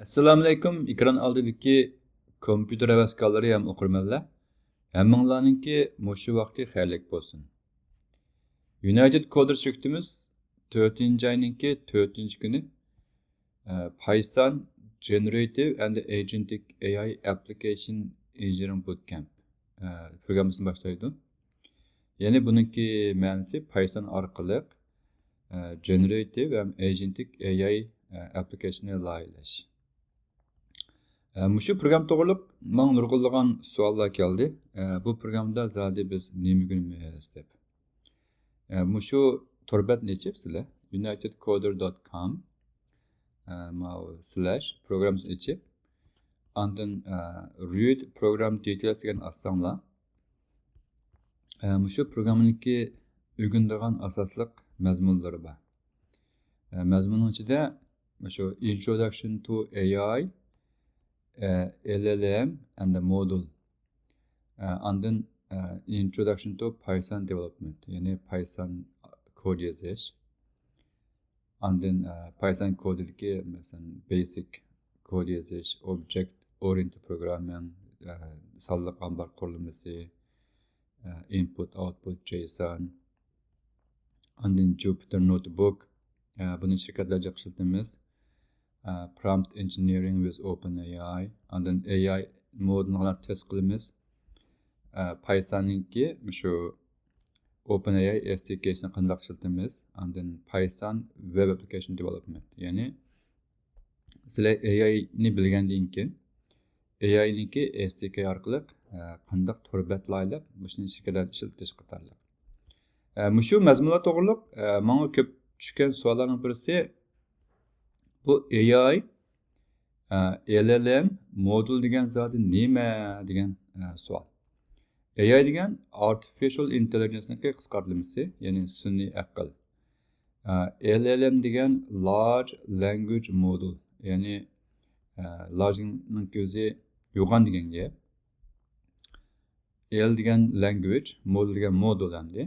Assalomu alaykum, ekran oldidagi kompyuter havaskorlari ham o'qirmanlar. Hammanglarninki mushu vaqti xayrlik bo'lsin. United Coder şirketimiz 4-oyninki 4-kuni Python Generative and Agentic AI Application Engineering Bootcamp programmasini boshlaydi. Ya'ni buningki ma'nosi Python orqali Generative ham Agentic AI applicationni loyihalash. Mushu program to'g'riliq manga nurg'unlagan savollar keldi. Bu programda zodi biz nima o'rganamiz deb. Mushu tor betni ichib sizlar unitedcoder.com /programs ichib, andin read program details degan assanglar, mushu programmaniki o'rganadigan asosliq mazmunlari bor. Mazmunning ichida shu Introduction to AI, LLM and the model, andin Introduction to Python development, ya'ni Python kod yozish, andin Python kodidagi masalan basic kod yozish, object oriented programming, sonliq ombor qurilmasi, input output JSON, andin Jupyter Notebook, buni shirkatlarga ishlatamiz, prompt engineering with OpenAI, andin AI moduni test qilamiz, Pythonninki shu OpenAI SDKsini qandoq ishlatamiz, andin Python web application development, ya'ni sizlar AIni bilgandan keyin AIniki SDK orqali qandoq tor bet loyihalab shuni shirkatlarda ishlatish qatorliq. Mushu mazmunlar to'g'riliq manga ko'p tushgan savollarning birisi bu AI, LLM modul degan zoti nima degan savol. AI degan Artificial Intelligence'niki qisqartirilmasi, ya'ni sun'iy aql. LLM degan Large Language Model, ya'ni large'ning o'zi yo'g'on degan gap. L degan language, model degan modul hamdi.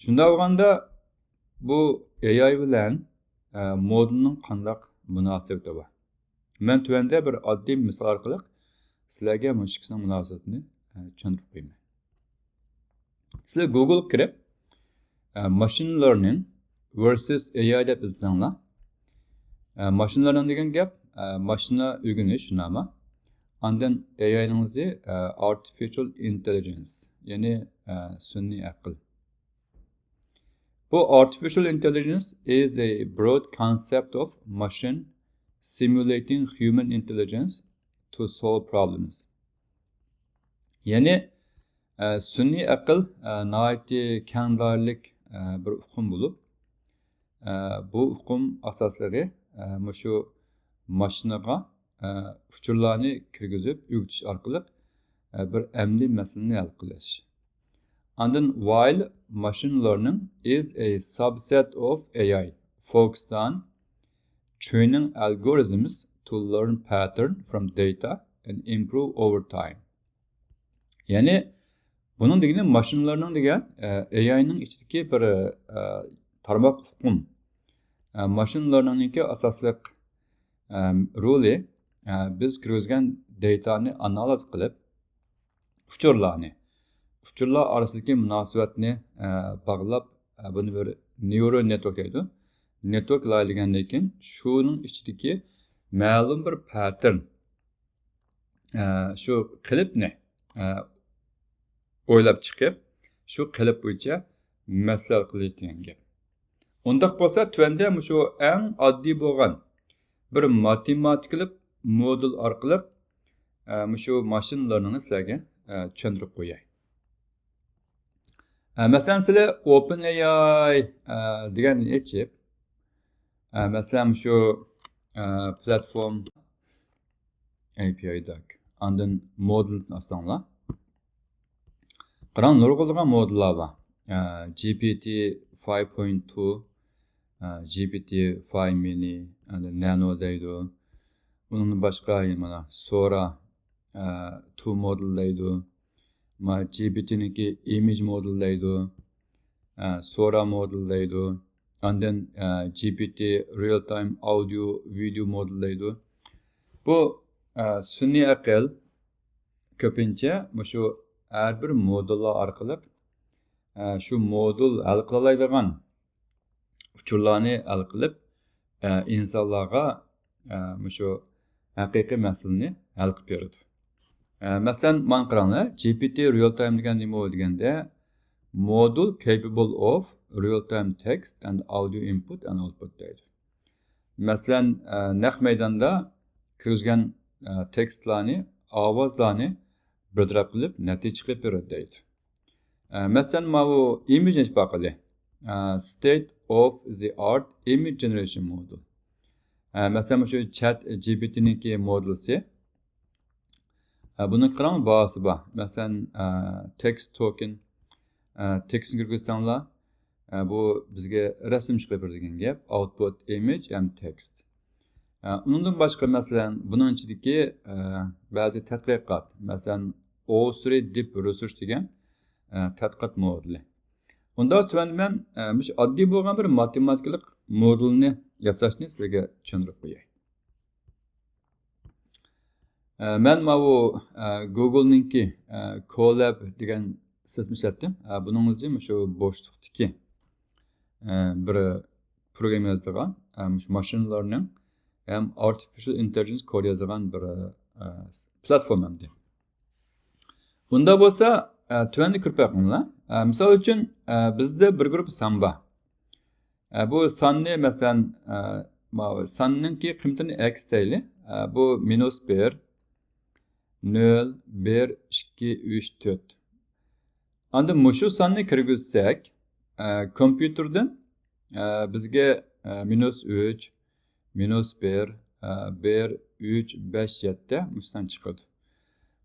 Shunda bo'lganda bu AI bilan modulning qandaq munosabati bor? Men tuvanda bir oddiy misol orqali sizlarga bu ikkisining munosabatini tushuntirib qo'yaman. Sizlar Google kirib machine learning versus AI deb izlasanglar, machine learning degan gap mashina o'rganish nama. Andin AIning o'zi artificial intelligence, ya'ni sun'iy aql. Bu artificial intelligence is a broad concept of machine simulating human intelligence to solve problems. Ya'ni sun'iy aql nihoyatda keng doiralik bir uqum bo'lib, bu uqum asoslari shu mashinaga uchurlarni kirgizib o'rgatish orqali bir amaliy masalani hal qilish. Andin while machine learning is a subset of AI focused on training algorithms to learn pattern from data and improve over time. Ya'ni buning degani machine learning degan AIning ichidagi bir tarmoq uqum. Machine learningniki asosliq roli biz kirgizgan datani analiz qilib, uchurlarni, uchurlar orasidagi munosabatni bog'lab, buni bir neural network deydi. Network loyihlagandan keyin shuning ichidagi ma'lum bir pattern, shu qilibni o'ylab chiqib, shu qilib bo'yicha masala qilish degan gap. Undaq bo'lsa, tuvanda shu eng oddiy bo'lgan bir matematikalik modul orqali shu machine learningni sizlarga tushuntirib qo'yay. Masalan, sizlar OpenAI deganni ichib, masalan, shu platform API doc, andin modul olsanglar, qarang, nurg'unlagan modullar bor. GPT 5.2, GPT 5 mini, nano deydi. Undan boshqa mana Sora 2 model deydi. GPTniki image model deydi. Sora model deydi. Ondan GPT real time audio video model deydi. Bu sun'iy aql ko'pincha shu har bir modullar orqali shu modul hal qilaoladigan uchurlarni hal qilib insonlarga shu haqiqiy masalani hal qilib beradi. Masalan, mana qaranglar, GPT real time degan nima deganda modul capable of real time text and audio input and output deydi. Masalan, naq maydonda kirgizgan tekstlarni, ovozlarni bir taraf qilib natija chiqarib beradi deydi. Masalan, mana bu image boqili state of the art image generation model. Masalan, shu Chat GPTniki modelsi. Buni qarang, bahosi bor. Masalan, text token tekstni kirgizsanglar, bu bizga rasm chiqarib beradi degan gap, output image and text. Undan boshqa, masalan, buning ichidagi ba'zi tadqiqot, masalan, O3 Deep Research degan tadqiqot modeli. Unda tuvan men shu oddiy bo'lgan bir matematikalik modulni yasashni sizlarga tushuntirib qo'yay. Men mana bu Google'ninki Colab degan sistema ishlatdim. Buning o'zi shu bo'shliqdagi bir program yozadigan, shu machine learning ham artificial intelligence kod yozadigan bir platforma. Bunda bo'lsa tuvanni ko'rib boqinglar. Misol uchun, bizda bir guruh son bor. Bu sonni, masalan, sonninki qiymatini x deyli. Bu -1, 0, 1, 2, 3, 4. Anda mushu sonni kirgizsak, kompyuterdan bizga -3, -1, 1, 3, 5, 7 mushu son chiqadi.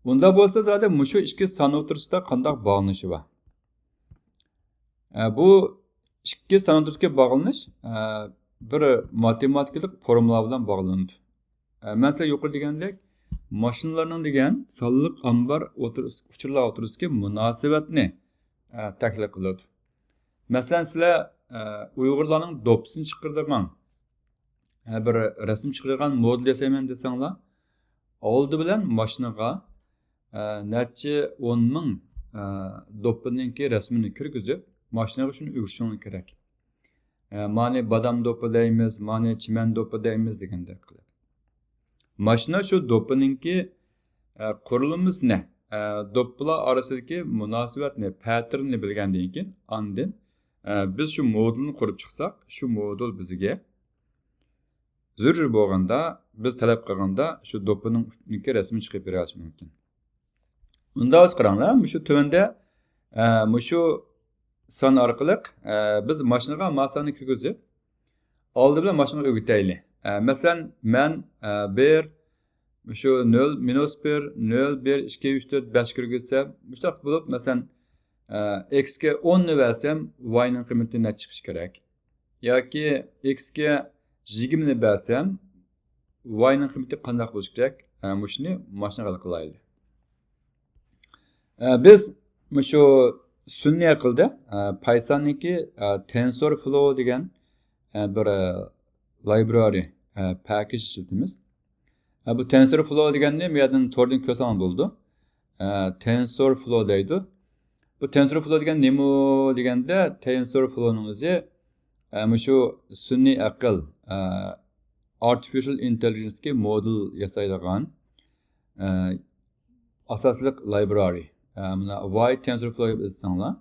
Unda bo'lsa zaten mushu ikki son o'rtasida qandoq bog'lanishi bor? Bu ikki son o'rtasidagi bog'lanish bir matematikalik formula bilan bog'lanadi. Masalan, yuqori degandek, mashinalarning degan sonliq ambar uchurlar o'rtasidagi munosabatni tahlil qiladi. Masalan, sizlar Uyg'urlarning do'ppisini chiqaradigan bir rasm chiqaradigan model yasayman desanglar, oldi bilan mashinaga necha 10 ming do'ppininki rasmini kirgizib, mashinaga shuni o'rgatishing kerak. Mani badam do'ppi deymiz, mani chiman do'ppi deymiz degandek qilib. Mashina shu do'ppininki qurilmasini, do'ppilar orasidagi munosabatni, patternni bilgandan keyin andin biz shu modulni qurib chiqsak, shu modul bizga zarur bo'lganda, biz talab qilganda shu do'ppining rasmini chiqarib bera olishi mumkin. Unda o'z qaranglar, shu tuvanda shu son orqali biz mashinaga masani kirgizib, oldi bilan mashinaga o'rgataylik. Masalan, men 1 shu 0 -1 0 1 2 3 4 5 kirgizsam, mushtaq bo'lib, masalan, x ga 10 ni bersam, y ning qiymati necha chiqishi kerak? Yoki x ga 20 ni bersam, y ning qiymati qanday bo'lishi kerak? Shuni mashinaga qilaylik. Biz shu sun'iy aqlda Pythonniki TensorFlow degan bir library package ishlatamiz. Bu TensorFlow deganni bu yerdan tordan ko'rsam bo'ldi. TensorFlow deydi. Bu TensorFlow degan nima deganda, TensorFlowning o'zi shu sun'iy aql, artificial intelligence model yasaydigan asosliq library. Mana why TensorFlow deb izlasanglar.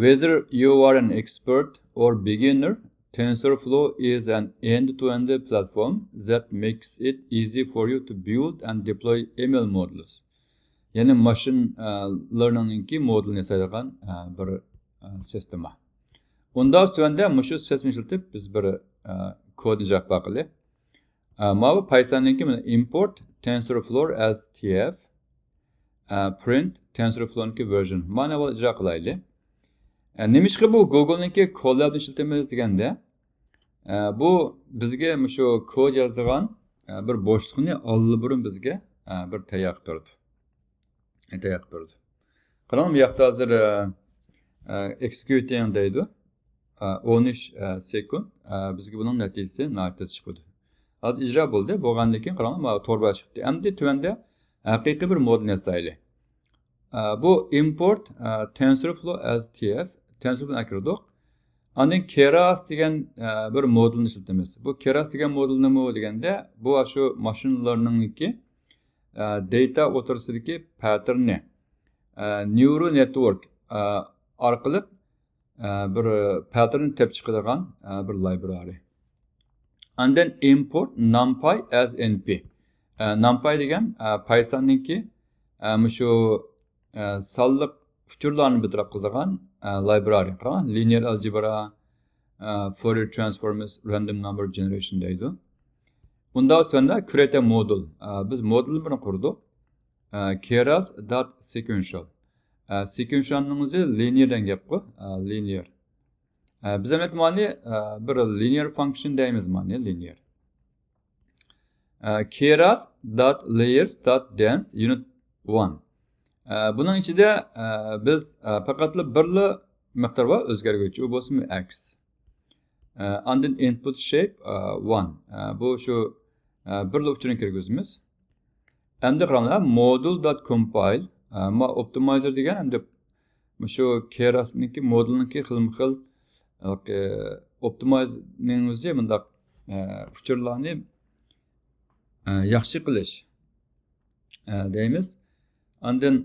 Whether you are an expert or beginner, TensorFlow is an end-to-end platform that makes it easy for you to build and deploy ML models. Ya'ni machine learningninki modelini yasaydigan bir sistema. Unda tuvanda mushu sistema ishlatib biz bir kodni ijro qilib, mana bu Pythonniki import TensorFlow as TF, print TensorFlowniki version. Mana bu ijro qilaylik. Nemishqa bu Google'niki Colab'ni ishlatamiz deganda, bu bizga shu kod yozadigan bir bo'shliqni oldi bizga bir tayyor qilib berdi. Tayyor qilib berdi. Qarang, bu yoqda hozir Executing deydi. 13 sekund. Bizga buning natijasi tez chiqadi. Hozir ijro bo'ldi. Bo'lgandan keyin qarang, torba chiqdi. Endi tuvanda haqiqiy bir model yasayli. Bu import TensorFlow as TF, TensorFlowni akirdik. Ondan Keras degan bir modelni ishlatamiz. Bu Keras degan model nima deganda, bu shu machine learningniki data o'tirisidagi patternni neural network orqali bir pattern tepib chiqadigan bir library. And then import NumPy as np. NumPy degan Pythonningki shu sonliq uchurlarni bitirib qiladigan library. Qarang, linear algebra, Fourier transforms, random number generation deydi. Undan so'ngra create a model. Biz modelni buni qurdik. Keras dot sequential. Sequentialning o'zi lineardan gap-ku, linear. Biz ham aytmani bir linear function deymiz, mani linear. Keras dot layers dot dense unit 1. Buning ichida biz faqatla birla miqdor bor o'zgarguvchi, u bo'lsin x. And then input shape 1. Bu shu birla uchini kirgizamiz. Endi qaranglar, model dot compile ma optimizer degan endi shu Kerasniki modelniki xilma xil optimizning o'zi bundaq uchurlarni yaxshi qilish deymiz. And then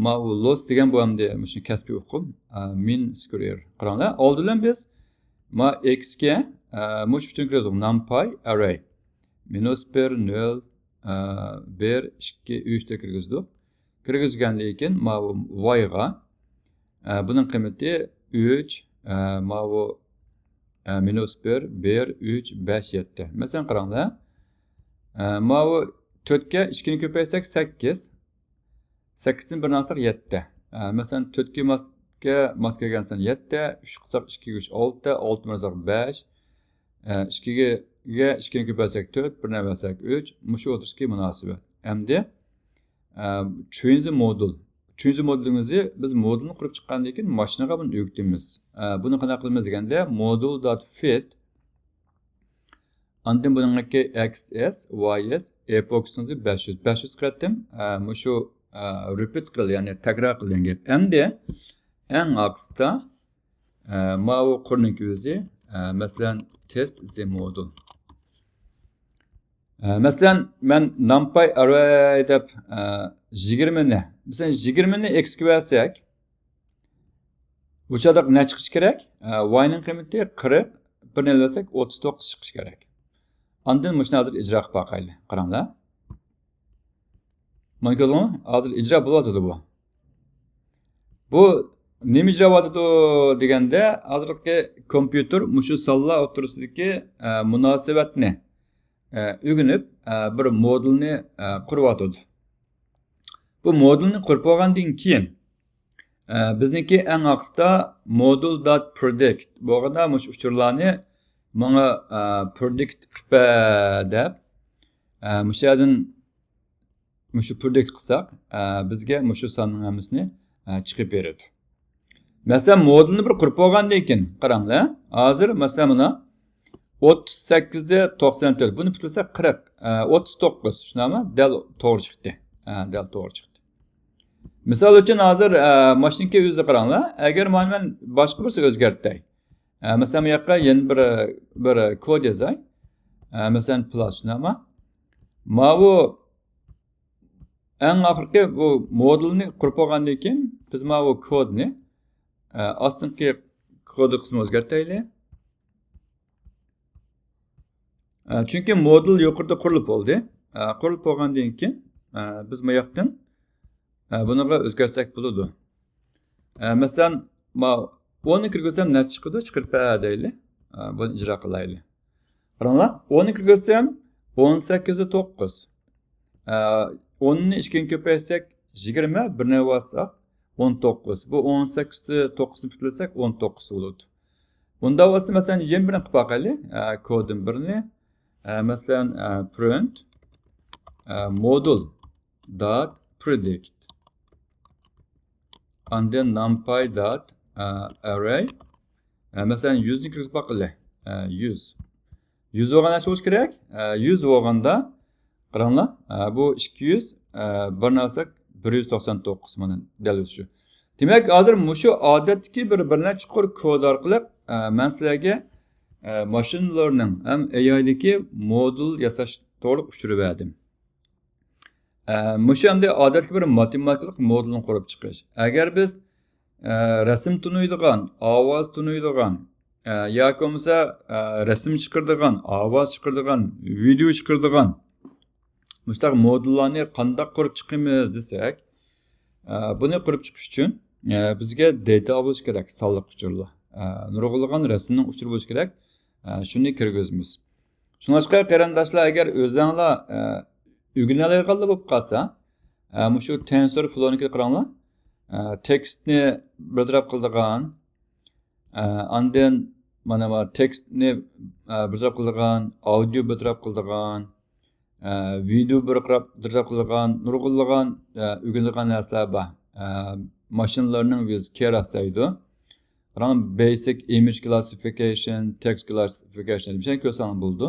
ma loss degan bu endi shu kasbiy uqum, mean square. Qaranglar, oldi bilan biz ma x ga mush uchun kirgizdik numpy array -1 0 1 2 3 deb kirgizdik. Kirgizgandan keyin ma y ga buning qiymati 3 ma bu -1 1 3 5 7. Masalan qaranglar, ma bu 4 ga 2 ni ko'paytsak 8, 8 ni 1 alsak 7. Masalan 4 ga mos kelgan son 7, 3 qilsak 2 ga 3 6, 6 ni alsak 5, 2 ga 2 ni ko'paytsak 4, 1 ni alsak 3. Mushu o'tirishga munosabat. Endi train model. Train modelimizni biz modelni qurib chiqqandan keyin mashinaga buni yuktimiz. Buni qanday qilamiz deganda model.fit Ondan buningki xs, ys, epochsini 500. 500 qilatdim. Shu repeat qil, ya'ni takror qilgan gap. Endi eng oxirida ma bu qurniki o'zi, masalan test the model. Masalan men numpy array deb 20 ni, masalan 20 ni x ga bersak, bu chog'da ne chiqishi kerak? Y ning qiymati 40, birni olsak 39 chiqishi kerak. Ondan mushuni hozir ijro qilib boqaylik. Qaranglar. Mana ko'rdingmi? Hozir ijro bo'lyotidi bu. Bu nima ijro bo'lyotidi deganda, hozirgi kompyuter mushu sonlar o'rtasidagi munosabatni o'rganib bir modelni quryotidi. Bu modelni qurib olgandan keyin bizniki eng oxirida model.predict bo'lganda mushu uchurlarni menga predict qilib deb mushu yerdan mushu predict qilsak, bizga mushu sonning hammasini chiqib beradi. Masalan modelni bir qurib olgandan keyin qaranglar, hozir masalan mana 38 da 94, buni bitirsak 40, 39, shundaymi? Dal to'g'ri chiqdi. Dal to'g'ri chiqdi. Misol uchun hozir mashinka o'zi qaranglar, agar men boshqa birsa o'zgartay. Masalan bu yoqqa yana bir kod yozay. Masalan plus, shundaymi? Ma bu eng oxirgi bu modelni qurib olgandan keyin biz mana bu kodni ostingi kodi qismini o'zgartaylik. Chunki model yuqorida qurilib bo'ldi. Qurilib bo'lgandan keyin biz bu yoqdan buniga o'zgarsak bo'ladi. Masalan, 10 ni kirgizsam nima chiqadi? Chiqarib deylik. Buni ijro qilaylik. Qaranglar, 10 ni kirgizsam 18 9. 10 ni 2 ga ko'paytsak 20, 1 ni olsak 19. Bu 18 ni 9 ni bitlasak 19 bo'ladi. Bunda bo'lsa masalan yana birini qilib boqaylik. Kodim birini masalan print model dot predict and then numpy dot Array, masalan, 100 ni kirgizib boqayli. 100, 100 bo'lganda necha bo'lishi kerak? 100 bo'lganda, qaranglar, bu 200 bir narsa 199, mana dal shu. Demak, hozir mushu odatdagi bir necha qur kod orqali man sizlarga machine learning ham AIdagi modul yasash to'g'ri uchirib berdim. Mushu hamda odatdagi bir matematik modulni qurib chiqish. Agar biz rasm tunuydigan, ovoz tunuydigan yoki bo'lmasa rasm chiqaradigan, ovoz chiqaradigan, video chiqaradigan mushtaq modullarni qandoq qurib chiqamiz desak, buni qurib chiqish uchun bizga data bo'lishi kerak, sonliq uchurlar, nurg'unlagan rasmning uchuri bo'lishi kerak. Shuni kirgizamiz. Shunga, qarindoshlar, agar o'zinglar o'rganalayotganlar bo'lib qolsa, shu TensorFlowni qaranglar, tekstni bir taraf qiladigan, andin mana bu tekstni bir taraf qiladigan, audio bir taraf qiladigan, video bir taraf qiladigan nurg'unlagan o'rganadigan narsalar bor. Machine learning with Keras deydi. Qarang, basic image classification, text classification bir şey ko'rsangiz bo'ldi.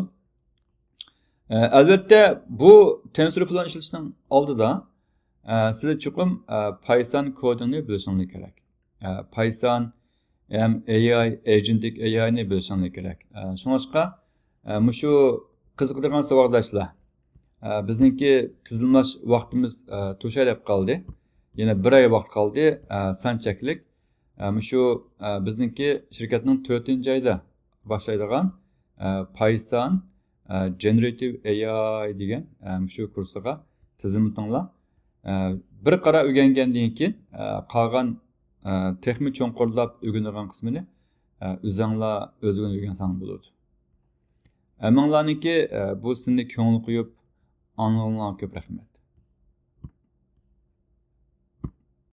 Albatta, bu TensorFlow ishlatishning oldida sizlar chuqur Python kodini bilishingiz kerak. Python ham AI, agentic AIni bilishingiz kerak. Shunga shu qiziqadigan saboqdoshlar, bizningki tizimlash vaqtimiz to'shaylab qoldi, yana bir oy vaqt qoldi san cheklik. Shu bizningki shirkatning 4-oyda boshlaydigan Python Generative AI degan shu kursiga tizimlatinglar. Bir qara o'rgangandan keyin qolgan texmi cho'nqurlab o'rganadigan qismini o'zinglar o'zinglar o'rgansang bo'ladi. Hammanglarniki bu sinni ko'ngil qo'yib anglanglar, ko'p rahmat.